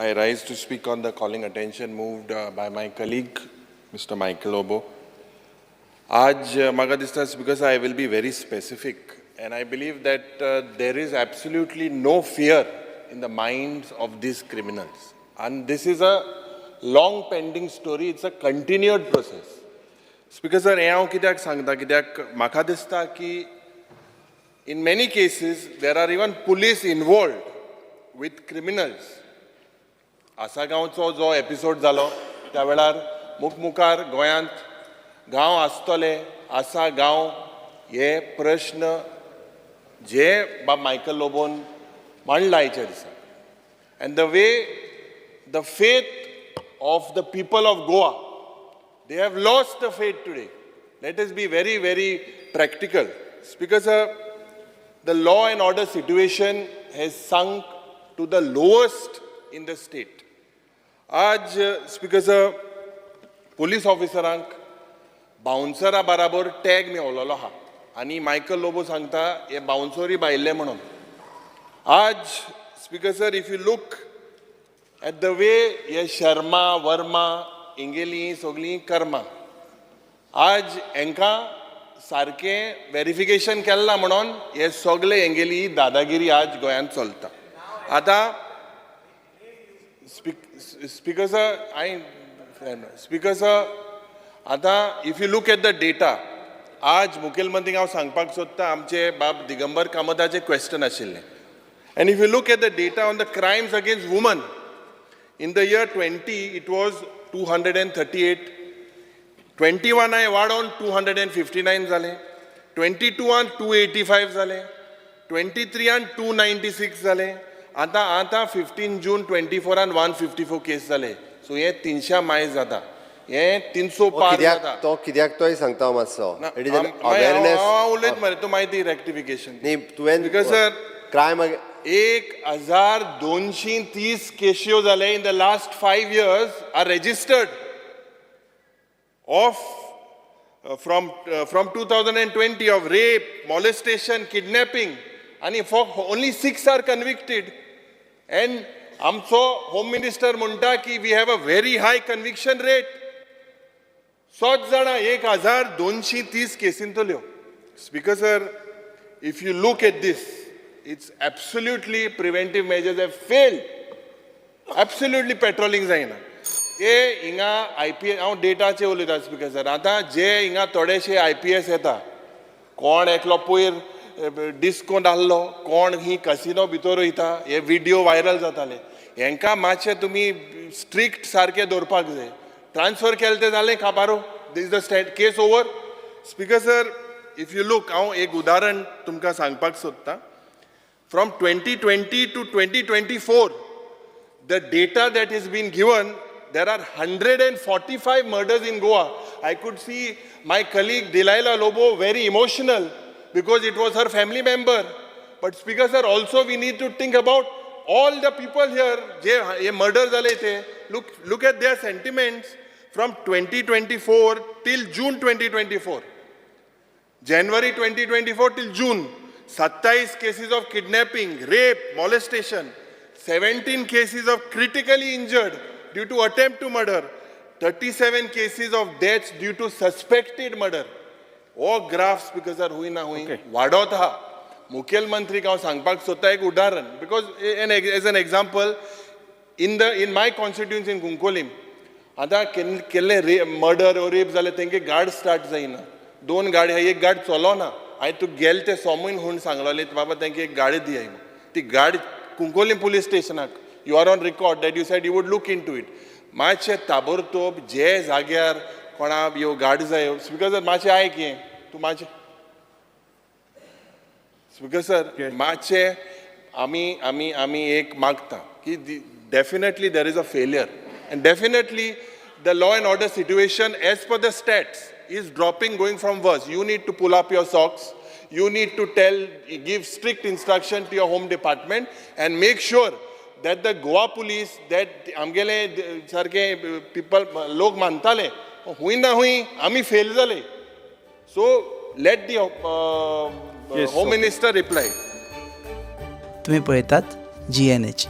I rise to speak on the calling attention moved by my colleague, Mr. Michael Lobo. आज म्हाका दिसता, because I will be very specific and I believe that there is absolutely no fear in the minds of these criminals. And this is a long pending story, it's a continued process. Speaker sir, हें हांव कित्याक सांगता, कित्याक म्हाका दिसता की in many cases there are even police involved with criminals. आसागांवचो जो episode जालो त्या वेळार मुखमुखार गोंयांत गांव आसतले आसा गांव हे प्रश्न जे बाब मायकल लोबोन मांडला आयच्या दिसा, and the way the faith of the people of Goa, they have lost the faith today. Let us be very, very practical. Speaker sir, the law and order situation has sunk to the lowest in the state. आज, speaker sir, police ऑफिसरांक बाउन्सरा बराबर tag मेवलेलो आहा आनी Michael Lobo सांगता हे बाउन्सरूय भायले म्हणून. आज, Speaker sir, if you look at the way हे शर्मा वर्मा हेंगेली सगळीं कर्मां, आज हेंकां सारकें वेरिफिकेशन केलां म्हणून हे सगळे हेंगेली दादागिरी आज गोंयांत चलता. आतां स्पीकर सर, हांवें, स्पीकर सर, आतां if you look at the data, आज मुखेलमंत्रीक हांव सांगपाक सोदता, आमचे बाब दिगंबर कामताचे क्वेश्चन आशिल्लें, and if you look at the data on the crimes against women, in the year 20 it was 238, 21 हांवें वाडोवन 259 जाले, 22आन 285 जाले, 23आन 296 जाले. आतां आतां 15 जून 24आन 154 केस जाले. सो हे 300 मायज जाता, हे 300 पार कित्याक जाता. तो कित्याक तोय सांगता हांव मातसो. It is an awareness. हांव उलयत मरे, तूं मागीर रेक्टिफिकेशन. न्ही, तुवें Because, sir, crime 1230 केश्यो जाले in the last 5 years are registered of from 2020 of rape, molestation, kidnapping, आणि for only six are convicted. And आमचो होम मिनिस्टर म्हणटा की we have a very high conviction rate. सोच जाणां, 1230 केसींतल्यो. Speaker sir, if you look at this, it's absolutely preventive measures have failed. Absolutely patrolling जायना. ते हिंगा IPS, हांव डेटाचे उलयता, स्पीकर सर. आतां जे हिंगा थोडेशे आयपीएस येता, कोण एकलो पयर डिस्कोंत आहलो, कोण ही कसिनो भितर वयता, हे विडियो व्हायरल जाताले. हेंकां मातशें तुमी स्ट्रिक्ट सारकें दवरपाक जाय. ट्रान्सफर केलें तें जालें, काबारो, this the state case over. Speaker sir, if you look, हांव एक उदाहरण तुमकां सांगपाक सोदतां. From 2020 to 2024, the data that has been given, there are 145 murders in Goa. I could see my colleague Delilah Lobo very emotional because it was her family member. But Speaker sir, also we need to think about all the people here, J hey murder जाले ते, look at their sentiments from 2024 till June 2024. January 2024 till June, 27 cases of kidnapping, rape, molestation, 17 cases of critically injured due to attempt to murder, 37 cases of deaths due to suspected murder. हो graph, speaker sir, हुंय ना हुंय वाडत आहा. मुखेलमंत्रीक हांव सांगपाक सोदता एक उदाहरण, because as an example, in my constituency in Cuncolim, आतां केल्ले रे मर्डर रेप जाले, तेंगे गाड स्टार्ट जायना. दोन गाडी आहा, एक गाड चलोना. हांवें तूं गेले ते सोमून म्हूण सांगलोले, बाबा, तेंके एक गाडी दियाय म्हूण. ती गाडी कुंकोलीम पुलीस स्टेशनाक, you are on record that you said you would look into it. मातशें ताबडतोब जे जाग्यार कोणा ह्यो गाडी जायो. स्पीकर सर, मातशें आयक हें तूं मातशें. स्पीकर सर, मातशें आमी एक मागता की definitely there is a failure and definitely the law and order situation, as per the stats, is dropping, going from worse. You need to pull up your socks. You need to tell, give strict instruction to your home department and make sure that the Goa Police, that आमगेले सारके people लोक मानताले, हुंय ना हुंय आमी fail जाले. So let the home minister reply. तुम्ही पळयतात GNH.